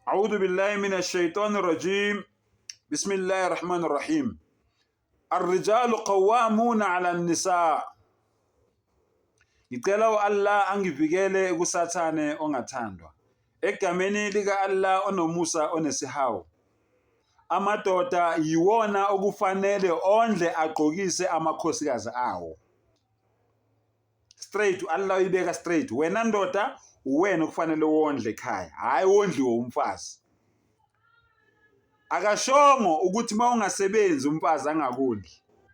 A'udhu billahi minash shaitani rajim. Bismillahir rahmanir rahim. Ar-rijalu qawwamuna 'ala an-nisa. Ngicela u-Allah angivikele kuSathane ongathandwa. Egameni lika-Allah onomusa onesihawu. Amadoda yiwona okufanele ondle agqokise amakhosikazi awo. Straight Allah uyibeka straight. Wena ndoda uwena okufanele wondle ekhaya, hhayi wondliwe umfazi. Akashongo ukuthi uma ungasebenzi umfazi angakondli,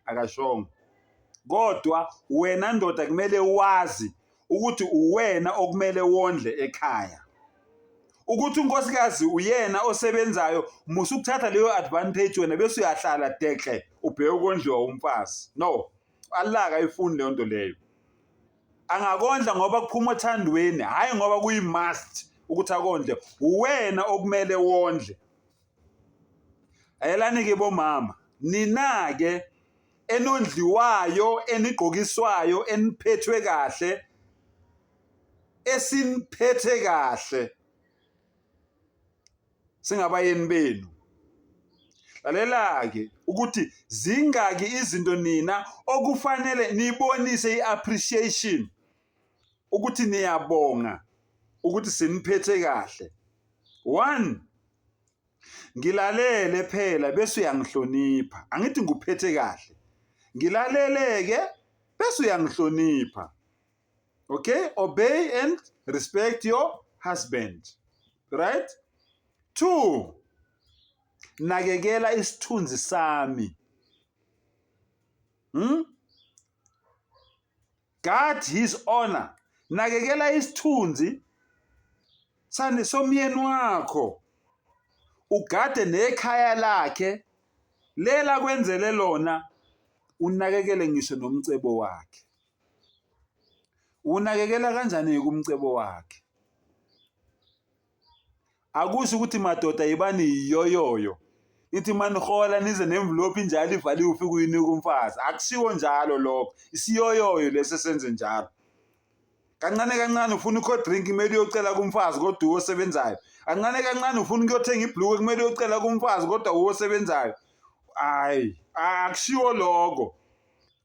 akashongo. Kodwa wena ndoda kumele wazi ukuthi uwena okumele wondle ekhaya. Ukuthi unkosikazi uyena osebenzayo, musa ukuthatha leyo advantage wena bese uyahlala dekle ubheke ukondliwa umfazi. No, Allah akayifuni leyo nto leyo. Angakondla ngoba kuphuma othandweni, hhayi ngoba kuyi-must ukuthi akondle. Uwena okumele wondle. Ayelani-ke bomama, nina-ke enondliwayo, enigqokiswayo, eniphethwe kahle, esiniphethe kahle singabayeni benu. Lalela-ke ukuthi zingaki izinto nina okufanele nibonise i-appreciation ukuthi niyabonga ukuthi siniphethe kahle. One, ngilalele phela bese uyangihlonipha. Angithi ngikuphethe kahle. Ngilalele-ke bese uyangihlonipha. Okay, obey and respect your husband. Right? Two, nakekela isithunzi sami. Hmm? Guard his honor. Nakekela isithunzi sani somyeni wakho. Ugade nekhaya lakhe lela kwenzele lona unakekele ngisho nomcebo wakhe. Unakekela kanjani-ke umcebo wakhe? Akusho ukuthi madoda yibani yiyoyoyo. Nithi manihola nize nemvilophi injalo ivaliwe ufike uyinike umfazi. Akushiwo njalo lokho. Isiyoyoyo lesi esenze njalo. Kancane kancane ufuna i-cold drink kumele uyocela kumfazi kodwa uwe osebenzayo. Kancane kancane ufuna ukuyothenga ibhluke kumele uyocela kumfazi kodwa uwe osebenzayo. Hayi, akushiwo lokho.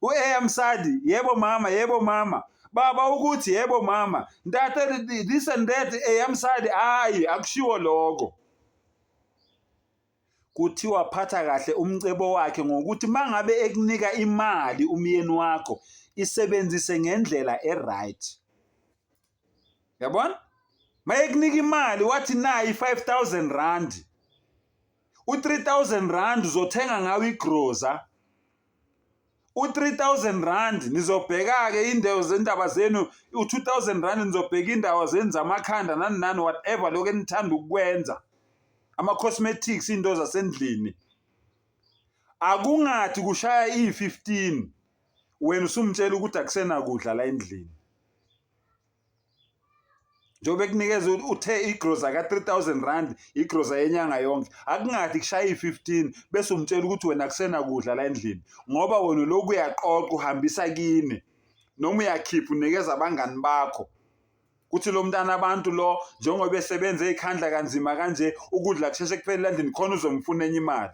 U-Eya Msadi, yebo mama, yebo mama. Baba ukuthi yebo mama. Ntate this and that, Eya Msadi, hayi akushiwo lokho. Kuthiwa phatha kahle umcebo wakhe ngokuthi mangabe ekunika imali umyeni wakho isebenzise ngendlela e-right. Yabona? Mayekunika imali wathi nayi 5000 rand. U3000 rand uzothenga ngawo igroza. U-3000 rand nizobheka-ke indawo zendaba zenu, u-2000 rand nizobheka indawo zenu zamakhanda nani nani whatever lokhu enithanda ukukwenza. Ama-cosmetics, iy'nto zasendlini. Akungathi kushaya iyi-15 wena usumtshela ukuthi akusenakudla la endlini. Njengoba ekunikeza uthe igroza ka-3000 rand igroza yenyanga yonke, akungathi kushaya iyi-15 bese umtshela ukuthi wena akusena kudla la endlini ngoba wena lokhu uyaqoqa uhambisa kini noma uyakhipha unikeza abangani bakho. Kuthi lo mntana abantu lo njengoba esebenza ey'khandla kanzima kanje ukudla kusheshe kuphele endlini khona uzomfuna enye imali.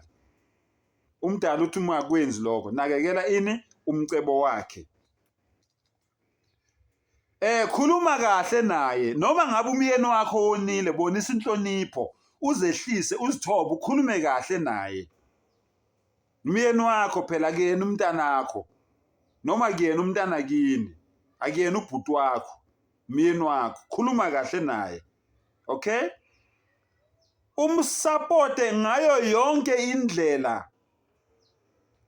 Umdala uthi ungakwenzi lokho, nakekela ini umcebo wakhe. Khuluma kahle naye noma ngabe umyeni wakho wonile, bonisa inhlonipho, uzehlise, uzithobe, ukhulume kahle naye. Umyeni wakho phela akuyena umntanakho noma kuyena umntana kini, akuyena ubhuti wakho, umyeni wakho. Khuluma kahle naye. Okay? Umsapote ngayo yonke indlela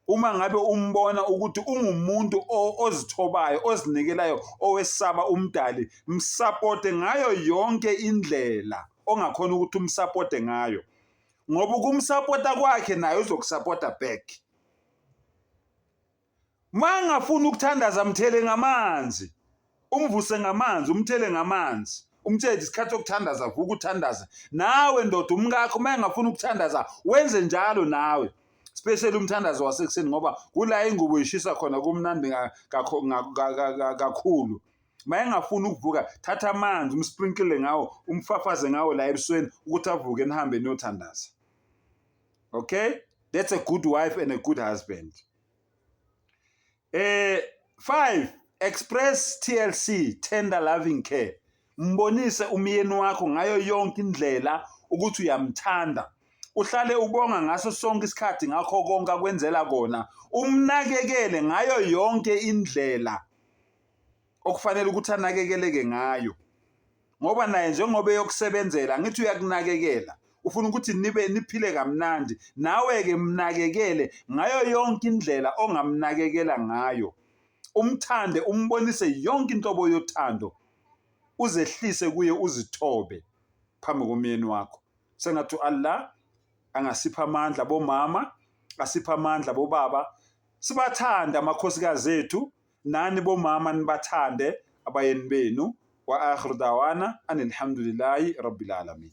uma ngabe umbona ukuthi ungumuntu ozithobayo, ozinikelayo, owesaba umdali, msapote ngayo yonke indlela ongakhona ukuthi umsapote ngayo, ngoba ukumsapota kwakhe naye uzokusapota back. Mangafuni ukuthandaza mthele ngamanzi, umvuse ngamanzi, umthele ngamanzi, umtshele isikhathi sokuthandaza, vuka uthandaze. Nawe ndoda umkakho uma engafuni ukuthandaza wenze njalo nawe, especially umthandazo wasekuseni ngoba kula ingubo ishisa khona kumnandi kakhulu. Mayengafuni ukuvuka, thatha amanzi umsprinkle ngawo, umfafaze ngawo la ebusweni ukuthi avuke nihambe niyothandaza. Okay? That's a good wife and a good husband. 5, express TLC, tender loving care. Mbonise umyeni wakho ngayo yonke indlela ukuthi uyamthanda. Uhlale ubonga ngaso sonke isikhathi ngakho konke akwenzela kona. Umnakekele ngayo yonke indlela okufanele ukuthi anakekeleke ngayo. Ngoba naye njengoba eyokusebenzela angithi uyakunakekela. Ufuna ukuthi nibe niphile kamnandi. Nawe-ke mnakekele ngayo yonke indlela ongamnakekela ngayo. Umthande, umbonise yonke inhlobo yothando. Uzehlise kuye, uzithobe phambi komyeni wakho. Sengathi u-Allah angasipha amandla bomama, asiphe amandla bobaba. Sibathande amakhosikazi ethu, nani bomama nibathande abayeni benu. Wa akhiru dawana anilhamdulillahi rabbil alamin.